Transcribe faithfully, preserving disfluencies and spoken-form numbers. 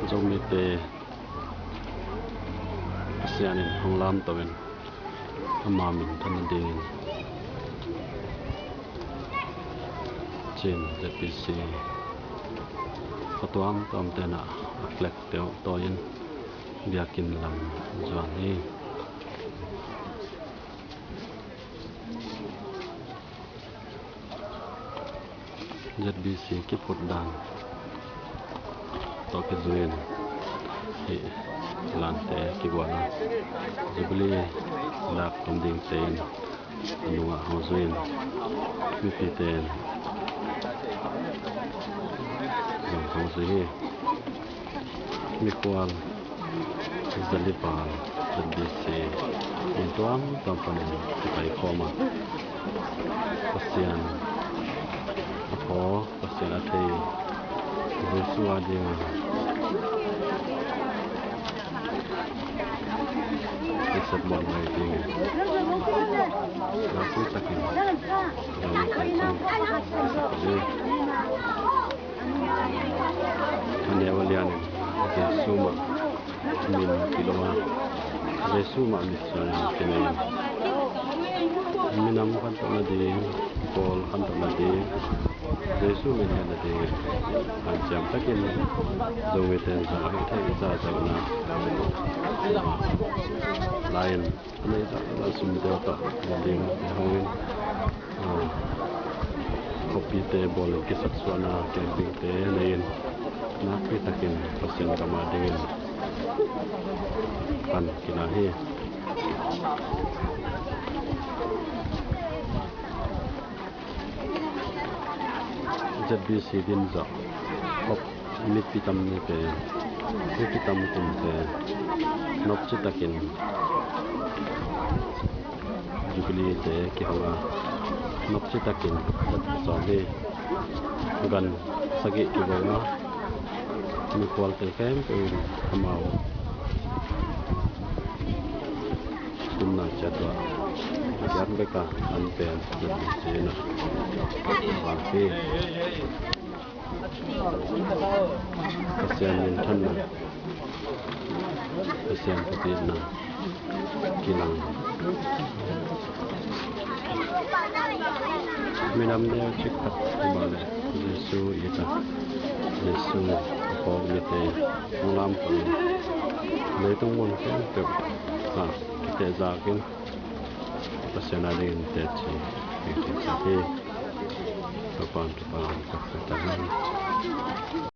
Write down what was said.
Zomite Pasian in hong lamto in ama minthan nadingin Chin Z B C a tuamtuam tenah a flag teuh tawi-in biakinn lam zuan hi. Z B C kiphut dan tawh kizui-in hih lante kigual a, Jubilee dak om dingte in a nungah hong zui-in mipite in zong hong zui hi. Mikhual, zalival, Z B C, mun tuamtuam panin kipai khawm a, Pasian a phawk, Pasian a thei, Jesu a ding a kisep muan lai dingin nakpi takin Zomite zong kisep hi. A neu a lianin Jesu mah min kilawm a, Jesu mah mitsuanin kinei in, minam khantoh nading, pawl khantoh nading, Jesu min lian nadingin hanciam takin Zomite in zong a hih theih zahzahna lai-in a neih zahzah sum teuh tawh nading hong in, ah, khuapite bawlin kisaksuahna campingte nei-in nakpi takin Pasian gam a dingin pan kila hi. Z B C din zawh, mipi tam mite, mipi tam kumte nopci takin Jubilee te kihong a, nopci takin sawm hi. Gan sagih kibo a, mikhualte khempeuh in amau sumna ciat uh a kiat bek a an pen Pasian a vang hi. Pasian minthanna, Pasian phatna kilang. Minam neu cik khat hi mah leh Jesu it a, Jesu a phawk mite hong lamto in leitung mun khempeuh ah kitehzak in Pasian a dingin teci kikicak hi. Topa'n thupha hong pia ta hen.